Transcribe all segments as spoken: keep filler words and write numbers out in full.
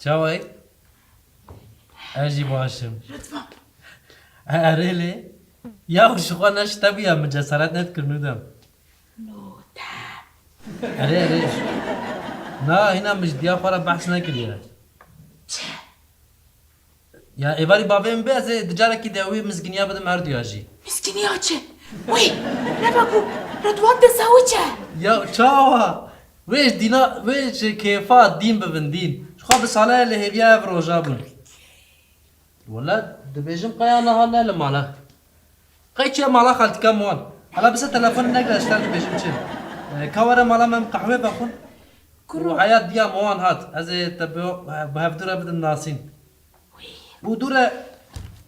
Çawa yî? Ez jî baş im. Rıdvan. E, erê lê. Ya ji xwe ne ji te bûya, min cesaret nedikirin nûdem. Nûdem. Erê, erê. Na, hîna min ji diya xwe re behs nekiriye. Çi? Ya êvarî bavê min bê, ez ê di carekî de wî mizginiya bidim her duya jî. Mizginiya çi? Wî, ne be ku Rıdvan dizewice. Ya çawa? Wê ji dîna, wê ji kêfa dîn bibin dîn. Ji xwe bi sale li hêviya ev roja bûn. Wele dibêjim qaya niha ne li mala. Qey çiye mala xaltika min wan. Hala bise telefon negre, ji te dibêjim çi. E, ka were mala me em qehwê vexwin. Kuro. Û heyat diya min wan hat. Ez ê te bi, bi hevdû re bidim nasîn. Û dû re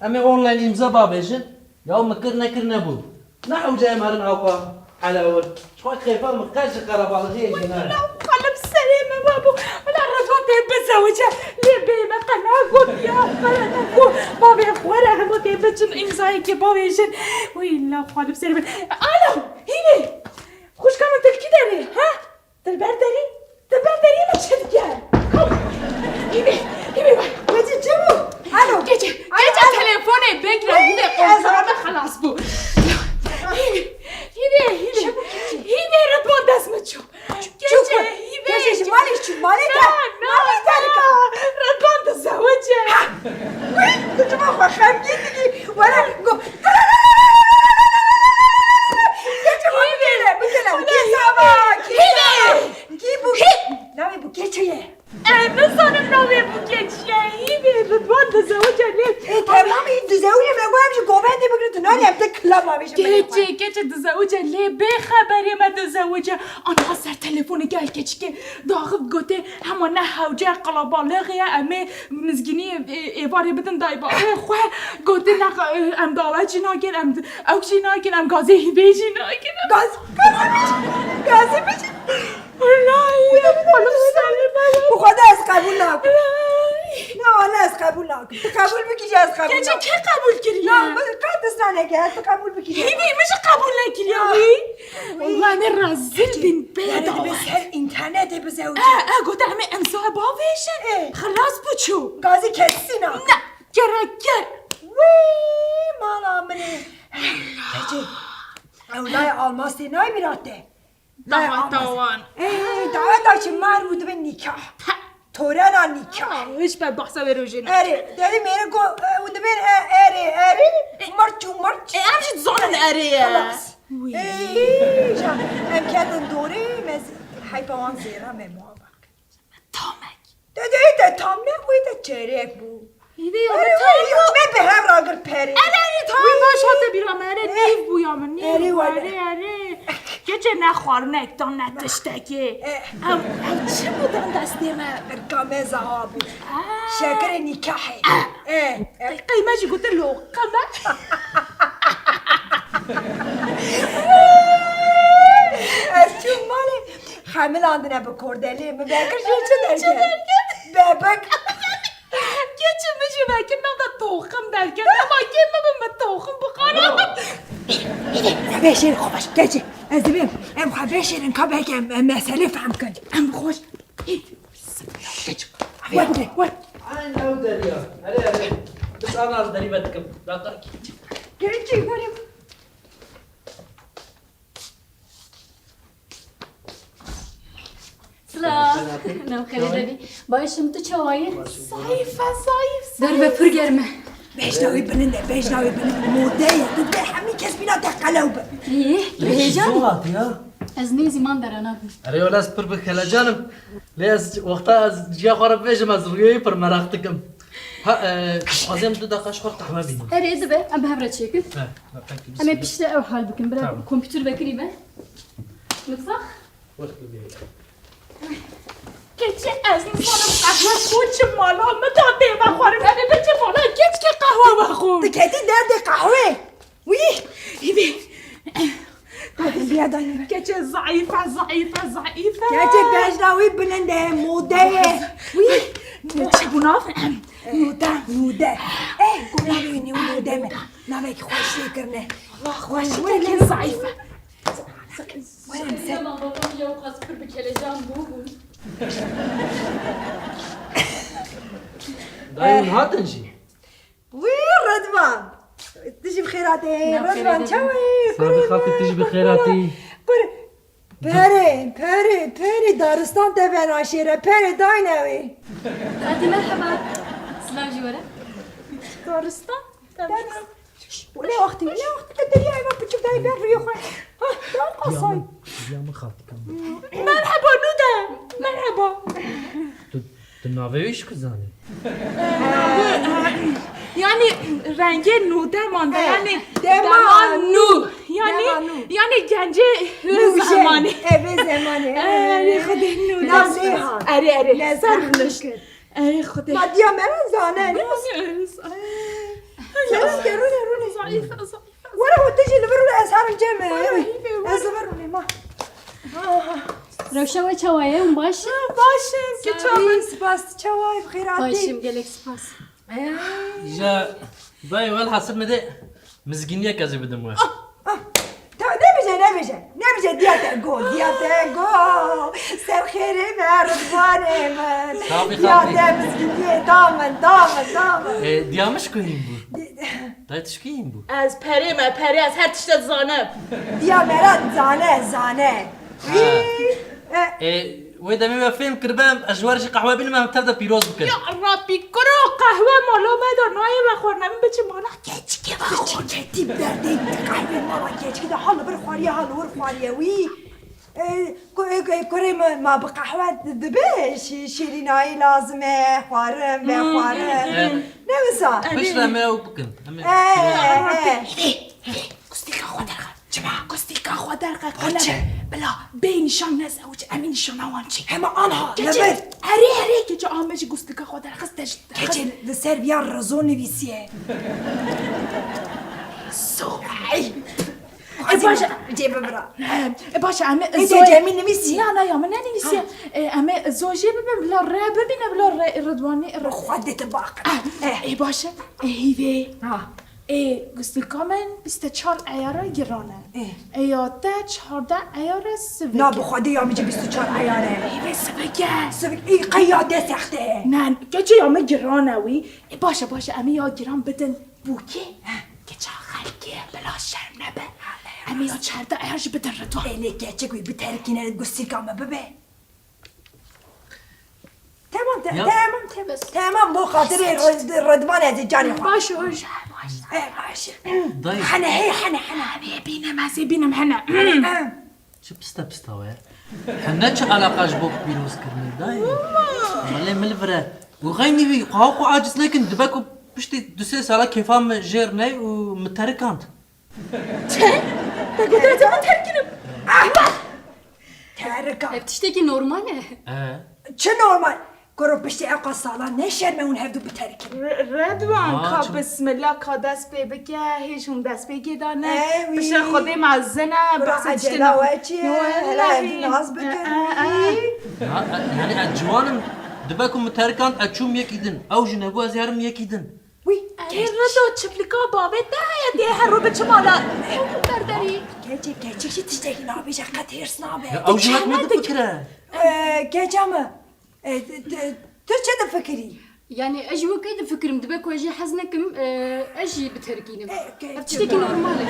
em ê online îmza bavêjin. Ya min kir nekir nebû. Ne hewce em herin ava elewir. Ji xwe kêfa min qet ji qerebalixiyê jî ne. Wela xwe li serê me mabû. Wela Rıdvan tê bizewice. Lê bê me qe negot ya. Qe negot. Bavê xwe re hema tê biçin îmzayekê bavêjin. Wela xwe li serê me. Alo, Hîvê. Xwişka min, tu li kî derê, ha? Dilber derî, dilber derî min çi dike? Hîvê, hîvê, we, we çi, çi bû? Alo. Keçe, keçe telefonê bek re hîvê, qontura me xelas bû. Hîvê, hîvê, hîvê, hîvê Rıdvan dest min çû. Keçe, hîvê. Keçe ji malê çû, malê te, malê te dike. Rıdvan dizewice. Wî, tu çima xwe xemgîn dikî? Were, go. Keçe xwe bikele, bikele. Hîvê, hîvê. Kî bû? Navê bû keçe ye. Ez nizanim navê bû keçiye. Hîvê, Rıdvan dizewice lê. Ê, temam, ê, dizewice, me got em ji govendê bigrin, tu nanî em te kila bavêjin. Keçê, keçê dizewice lê bê xeberê me dizewice. Anha ser telefonê gel keçikê daxif gotê, hema ne hewce qalabalixê ye, em ê mizgînî, ê, êvarê bidin dayê bavê xwe. Gotê ne, em dawet jî nakin, em ew jî nakin, em gazê hîvê jî nakin. Gaz, gazê min jî, gazê min jî. Wellahî, wî de bide, bide, bide. Bi Xwedê ez qebûl nakim. Wellahî. Na, wele ez qebûl nakim. Tu qebûl bikî jî ez qebûl nakim. Keçê kê qebûl kiriye? Na, min qet dizaneke, ez tu qebûl bikî jî. Hîvî, min jî qebûl nekiriye wî. Wî. Wellahî, em ê rezil bîn, bê dawet. Ser înternetê bizewicin. E, e, gote em ê îmzaya bavêjin. E. Xilas bû çû. Gazî kesîna. Ne, gerek ger. Wî, mala min ê. Keçê. Ew layê almastê nayê bîra te. Daweta wan. Ê, daweta çi mar bû dibe nîkah. Torena nîkah. Hiç be behsa wê rojê ne. Erê, derî mêre go, e, û dibe, e, erê, erê, mirç û mirç. E, em jî dizanin erê ye. Xelas. Wî. Ê, ja, em ketin dorê, me z-, heypa wan zêra me muha bak. Tamek. Te dê te tam ne, wê te çerek bû. Hîvê ya, erê, me tam wê ya, me bi hev ragir perê. Erê, erê, tamam, baş hate bîra me, erê, nîv bû ya min, nîv. Erê, erê, erê. Keçê ne xwarinek dan ne tiştekê. Eh. Ew, ew çi bû dan destê me? Qirka me zaha bû. Ah. Şekerê nîkahê. Ah. Eh, eh. Qey, qey me jî gote loqe me. Ez çûm malê. Xemilandine bi kordelê, min vekir jê çi derket? Bebek. Keçê min jî vekir nava toxim derket. Dema kê min bi min toxim bixwara. Bêşêr xwe baş, keçê. Ez dibêm, em xwe bêşêrin ka belkî em, em meselê fehm kin. Em xweş. Keçê. Wek, wek. Eyn ew deriya. Erê, erê. Biz ana ez derî vedikim. Ratar ki. Keçê, wek. Silav. Silav. Nav xêrê de bî. Baş im, tu çawa yî? Zayîf e, zayîf, zayîf. Derve pir germ e. Bejna wî bilind e, bejna wî bilind. Mode ye, tu dê hemî kes bîna te qelew be. Î, heyecan. Zor hat ya. Ez nêzî man derana bim. Erê, wele ez pir bi kelecan im. Lê ez wexta ez ciya xwe re bibêjim, ez rûyê wî pir meraq dikim. Ha, e, ez ê em du deqa ji xwe re qehwe bînim. Erê, dibe, em bi hev re çêkin. He, peki, em ê bismillah. Piştre ew hal bikin, bira. Tamam. Kompîter vekirî be. Mitfax. Wext bibî. Keçê ez nizanim qehwe xwe çi mala min da tê vexwarin. Em ê biçin mala keçkê qehwe vexwin. Tu ketî derdê qehwê. Wî. Hîvê. Hadi biya danî. Keçê zayîf e, zayîf e, zayîf e. Keçê bejna wî bilind e, mode ye. Wî. Çi bû nav? Nûde. Nûde. Eh, ku navê wî nî nûde me. Navekî xweş lê kirine. Allah xweş, keçê zayîf e. Were ser. Babam ya qas pir bi kelecan bû bû. Dayê hûn hatin jî? Wî Redvan. Tu jî bi xêr hatî. Redvan çawa yî? Sabî xaltî tu jî bi xêr hatî. Kur. Perê, perê, perê daristan te venaşêre, perê dayne wê. Xaltî merheba. Silav jî were. Daristan? Te Şş, ne wextî, ne wextî, te deriyayê me piçik dayê ber rûyê xwe. Ha, ne qasay. Ya min, ya min xaltî kam. Merheba, Nûde. Merheba. Tu, tu navê wî ji ku zanî? Yanî rengê Nûde manda, yanî dema Nû. Yanî, yanî gencê zemanê. Eve zemanê. Erê, Xwedê Nûde. Erê, erê. Ser rûnişt. Ey Xwedê. Ma diya me re zane, ne? Zane, zane. Zane, rûne, rûne. Zayîf, zayîf. Were, hûn tu jî li vir rûne, ez herim cem. Ez li vir rûne, ma. Rewşa we çawa ye? Hûn baş in? Baş in, tu çawa? Spas, tu çawa yî? Bi xêr hatî. Baş im, gelek spas. Ey. Ja, dayê, welhasil me de mizgîniyek ez ê bidim we. Ah, ah, ta-, nebêje, nebêje. Nebêje, diya te go, diya te go. Ser xêrê be, Ridvanê min. Sabî xaltî. Diya te mizgîniyê da min, da min, da min. E, diya min ji ku hîn bû? Di-, Dayê, tu ji ku hîn bû? Ez perê me, perê, ez her tişte dizanim. Diya me re dizane, zane. Ha. Wî, e, E, wê demê me fêm kiribe, ez ji we re jî qehwe bînim, em tev de pîroz bikin. Ya Rabbî, kuro qehwe mala me de nayê vexwarine, min biçim mala keçikê vexwarine. Keçî berdê qehwê mala keçikê de, ha li vir xwariye, ha li wir xwariye wî. E, ku-, e, e, kurê min, ma bi qehwe dibe, şî-, şîrînayî lazim e, xwarin, vexwarin. Hmm. E. Ne wisa? Piştre me ew bikin. Em ê E, pîroz e. Hevê, hevê, gustîka xwe derxe. Çima? Gustîka xwe derxe, qele. Çi? Bila, bê nîşan nez ew çi, em ê nîşana wan çi? Hema anha, li vir. Erê, erê, keçê, a me jî gustîka xwe derxist, te ji Keçê li ser viya rizo nivîsiye. So. Ey. E, baş e. Cê bibira. E, baş e, em ê Ê, Zoyê Cemî nivîsî. Na, na, ya min nenivîsiye. Ha. E, em ê Zoyê bibin, bila re bibîne, bila re, Ridwanî, re- Xwedê te baqe. Ah, e, baş e. E, hîvê. Ha. Ê, gustîka min bîst û çar eyare giran e. Ê. Ê ya te çardeh eyare sivik e. Na, bi Xwedê ya min jî bîst û çar eyare. Ê, vê sivik e. Sivik, ê, qey ya de sexte ye. Ne, keçê ya min giran e wî. Ê, baş e, baş e, em ê ya giran bidin bûkê. Heh. Keça xelkê, bila şerm nebe. Em ê ya çardeh eyar jî bidin Ridwan. Ê, lê keçik wî biterikîne gustîka me bibe. Tamam, te-, Ya. Tamam, tamam. Tamam, bo xatirê Rid-, Ridvan ez ê canê xwe. Baş e, baş e. Eh, baş e. Dayê. Hene, hey, hene, hene. Hene, bînim, ez ê bînim, hene. Eh. Çi pista pista we? Hene çi alaqa ji bo pîrozkirinê dayê? Walla. Malê min li vir e. Û xeynî wî, xwe xwe aciz nekin, dibe ku piştî du sê sala kêfa min jêr ney û min terikand. Çi? Te got ez ê min terikînim. Ah! Terika. Ev tiştekî normal e. E. Çi normal? Kuro piştî ew qas salan ne şerm e hûn hevdu biterkin? Re-, Redwan, Aa, ka çi- bismillah, ka dest pê bike, hêj hûn dest pê kê dane. E, wî. Pişe Xwedê mezin e, Kuro behsê tiştê acela naxwe. We çi ye? Yo, Hela wellahî. Hevdu naz bikin. E, e, e. Ha, e, yani ez ciwan im, dibe ku min terikand ez çûm yekî din. Ew jî nebû ez herim yekî din. Wî, Erê keç. Rido, çiplika bavê te heye, dê her roj biçim mala. Ew berderî. Keçê, keçik jî tiştekî nabêje, qet hêrs nabe. Ya, ew jî wek min difikire. Ee, keça min. Ee, t-, t-, tu çi difikirî? Yani, ez jî wekî difikirim, dibe ku ez jî hez nekim, ee, ez jî biterikînim. Ee, ke-, Ev tiştekî normal e.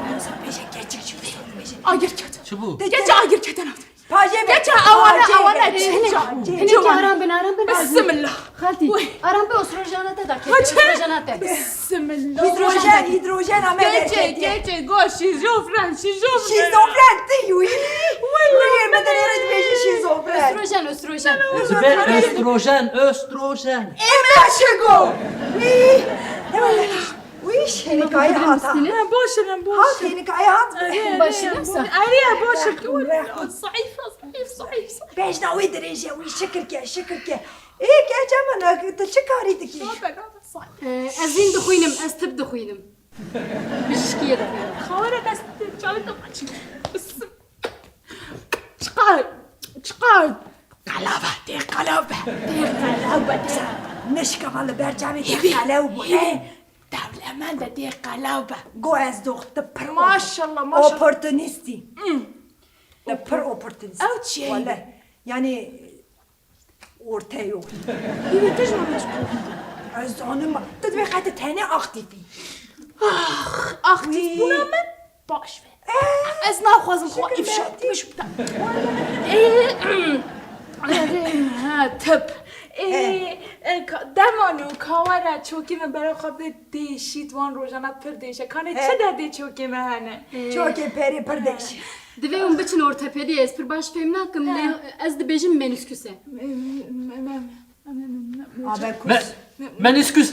Wisa bêje, keçik jî wisa bêje. Agir kete. Çi bû? Te Keçe agir kete nav. Pajê be. Keçe awana, pajê awana be. Çi? Hinek, hinek aram bin, aram bin. Bismillah. Xaltî, aram bin, ostrojana te da, keçe, ostrojana te. Bismillah. Hîdrojen, hîdrojen ame derketiye. Keçe, keçe, go, şîzofren, şîzofren. Şîzofren tu yû. Wallahî. Wê me derê re dibêjî şîzofren. Östrojen, östrojen. Dibe östrojen, östrojen. Eme şigo. Wî. Wî şenikayê hata. Ha, baş in, baş in. Hat, şenikayê hat. Erê, erê, baş in, baş in. Erê, baş in. Zayıf, zayıf, zayıf. Bejna wê dirêj e, wî şikir ke, şikir ke. Ê, keça min, tu çi karî dikî? Nabe, nabe, zayıf. Ee, ez vîn dixwînim, ez tib dixwînim. Bijişkiyê dixwînim. Xawere dest çavê te maç. Çiqar, çiqar. Qelav e, tê qelav be. Tê qelav be, tê. Nişkava li ber camê tê qelew bû, he? Dewlemend e, tê qelav be. Go ez dox, tu pir Maşallah, maşallah. Oportunîstî. Hmm. Tu pir oportunîst. Ew çi ye? Wele, yani, orta yol. Hîvê te ji min çi qewî? Ez zanim, tu divê qet tenê aktîf bî. Ax, aktîfbûna min baş be. Eh, Ez naxwazim xwe şikir îfşa me. Bikim. Ê, ha, tip. Ê, Eh. e, ka-, deman û kawera çokê min bera xwe bi dêşî di wan rojana pir dêşe. Kanê Eh. çi derdê çokê min hene? Çokê perê pir dêş. Divê hûn biçin ortopediyê, ez pir baş fêm nakim, lê ez dibêjim menîskûs e. Me-, me-, me-, me-, me-, me-, me-, Abekus. Me-, menîskûs.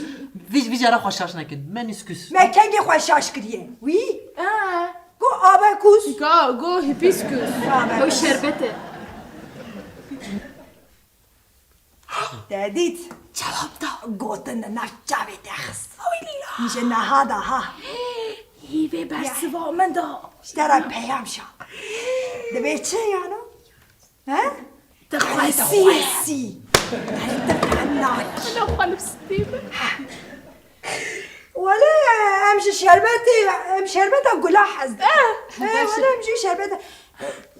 Vî, vî cara xwe şaş nekin. Menîskûs. Me kengê xwe şaş kiriye? Wî? Ha. Go abekus. Go, go hibiscus. Abekus. Ew şerbet e. Te dît? Cevap da. Gotin li nav çavê te xist. Wî lîla. Ji niha da ha. Hîvê bersiva min da. Ji te re peyam şa. Dibê çi yano? He? Te xwesî. Te xwesî. Te xwesî. Te xwesî. Wele em ji şerbetê, em şerbeta gula hez dikin. Eh, He, baş e. Wele em ji şerbeta.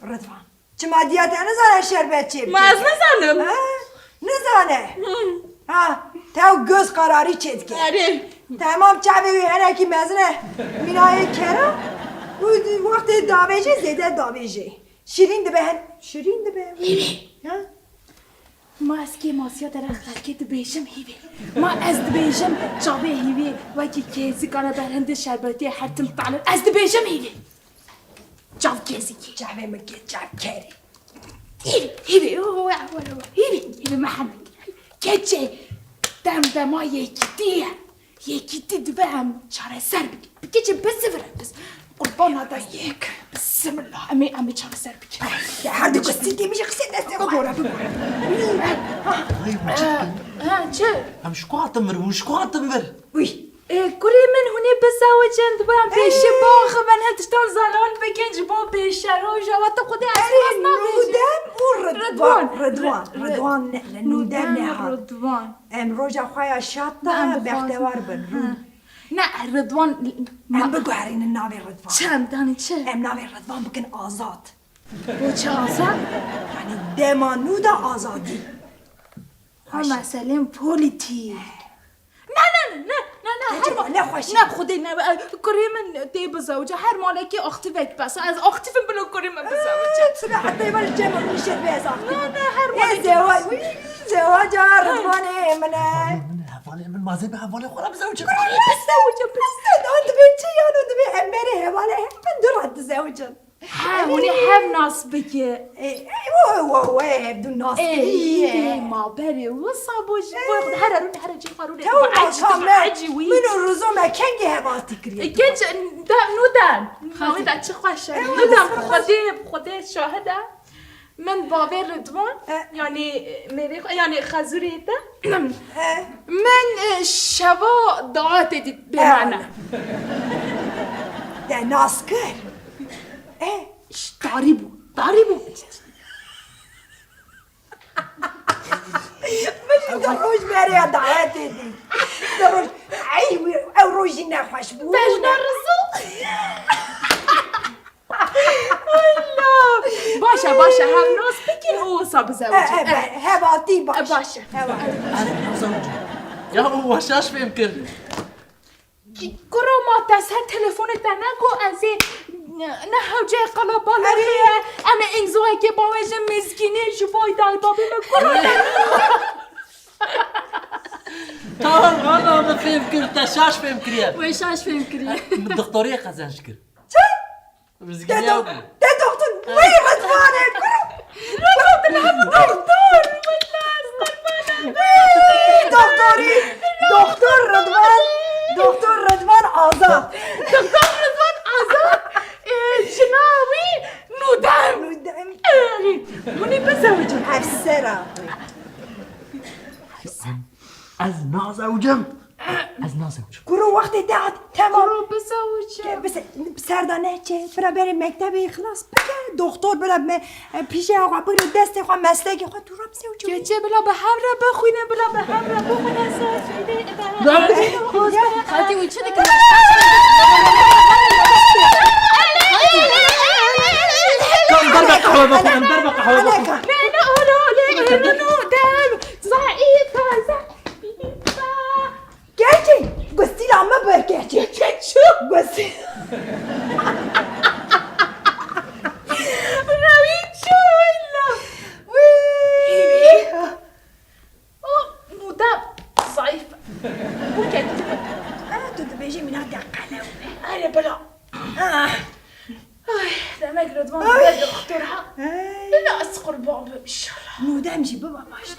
Ridvan. Çima diya te nizane şerbet çê bike? Ma ez nizanim. Ha? Nizane. Hmm. Ha, tew göz kararî çê dike. Erê. Temam çavê wî henekî mezin e. Mînayê kera. Û wextê davêjê zêde davêjê. Şirîn dibe hen. Şirîn dibe. Hîvê. Ha? Ma ez kê masiya te re xelkê dibêjim hîvê. Ma ez dibêjim çavê hîvê wekî kêzikane berhindê şerbetiyê her tim talin. Ez dibêjim hîvê. Çav kêzikî. Çavê min kê çav kerê. Hîvê, hîvê, o, o, o, o, hîvê, hîvê Mihemed. Keçê dem dema yekîtî ye. Yekîtî dibe em çareser bikin. Bi keçê bi sivir e, bi s-, qurbana dest yek. Bismillah, em ê, em ê çareser bikin. Ya her du kesî tê min jî qisê destê xwe. Bigore, bigore. Hey, Macit. Ha, ha, çi? Em ji ku hatin vir? Hûn ji ku hatin vir? Wî. Ê, kurê min, hûn ê bizewicin, dibe em pêşî biaxivin, hin tiştan zelal bikin ji bo pêşeroja we. Tu xwedê ez Erê, rast nabêjim. Nûdem û Ridwan. Ridwan. Ridwan. Ri-, Ri-, Ridwan ne, ne, Nûdem Nûdem ne û ha. Ridwan. Em roja xwe ya şad de Ne, em bextewar dixwazin. Bin. Ha. Ne, Ridwan, ma- Em biguherînin navê Ridwan. Çi em danî çi? Em navê Ridwan bikin Azad. Bo çi Azad? Yanî dema nû de azadî. Ha, meselên polîtîk. Ne, ne, ne, ne, ne, ne, Ece, her ma-, ne xweşî. Ne, Xwedê ne, e, kurê min tê bizewice, her malekî aktîvek bes. Ez aktîv im, bila kurê min bizewice. Ee, tu ne heta êvar cem min nişet be ez aktîv im. Ne, ne, her Ê, malekî zewa-, bes. Wî, zewaca Ridwanê min e. Hevalê min, hevalê min, ma zê bi hevalê xwe re bizewice. Kurê bizewice, bize. Dibê çi yano, dibê em berê hevalê hev bin du re dizewicin. Ha, hûn ê hev nas bike. Ê, ê, we, we, we, hevdû nas Ê, kirî ye. Hîvê ma berê wisa bû ji bo Ê. Here rûne, here cê xwe rûne. Tew Ecî, maka me, ecî wî. Min û Rizo me kengê hevaltî kiriye. Ê, genç, de, nû de. Navê de çi xweş e. Ê, Nû de, wisa xwedê, xwedê şahid e. Min bavê Ridwan, Ê. Yanî, mêrê xwe, yanî xezûrê te. Ê. Min, e, şeva daetê dît bê Ê. Mane. Te nas kir. E, ş-, tarî bû, tarî bû. Min jî du roj berê ya dawetê dî. Du roj, ey, wî, ew roj jî nexweş bû. Bejna Rizo. Ay la. Baş e, baş e, hev nas bikin û wisa bizewicin. E, e, be, hevaltî baş. E, baş e. Hevaltî. Ez nazewicim. Ya û we şaş fêm kir. Kuro ma te ser telefonê te neko ez ê ne hewce qalabalixê ye. Em ê îmzoyekê bawêjin mizgînê ji bo dayê babê me kuro te. Tamam, ana min fêm kir, te şaş fêm kiriye. Wê şaş fêm kiriye. Min doktoriyê qezenc kir. Çi? Mizgîniya bû. Te doktor, wê Ridvan e, kuro. Doktor, doktor, wela ez qurban im. Wî, doktorî, doktor Ridvan, doktor Ridvan Azad. Doktor Ridvan Azad, e, jina wî Nûdem. Nûdem. E, hûn ê bizewicin. Efsera. Ez nazewicim. Ez nazewicim. Kuro wextê te hat, temam. Kuro bizewicim. Ke, bise-, bi ser de neçe, bira berê mektebê xilas bike, doktor bira me, e, pîşeya xwe bigre, destê xwe, meslekê xwe, tu re bizewicim. Keçê bila bi hev re bixwîne, bila bi hev re bixwîne, ser fîdê, ebe. Lan. Hadi wî çi dikin? Kan derbe qehwe bixwîne, derbe qehwe bixwîne. Ne, ne, ola, le, le, no, dem, zaifa, zaifa. Rewî çû wella. Wî. Oh, nûde zayîf. Bûke tu. Ah, tu dibêjî mînak de qelew be. Erê bila. Ah. Ay, demek Ridvan dibe doktor ha. Ay. Bila ez qurban bim inşallah. Nûdem jî biba baş.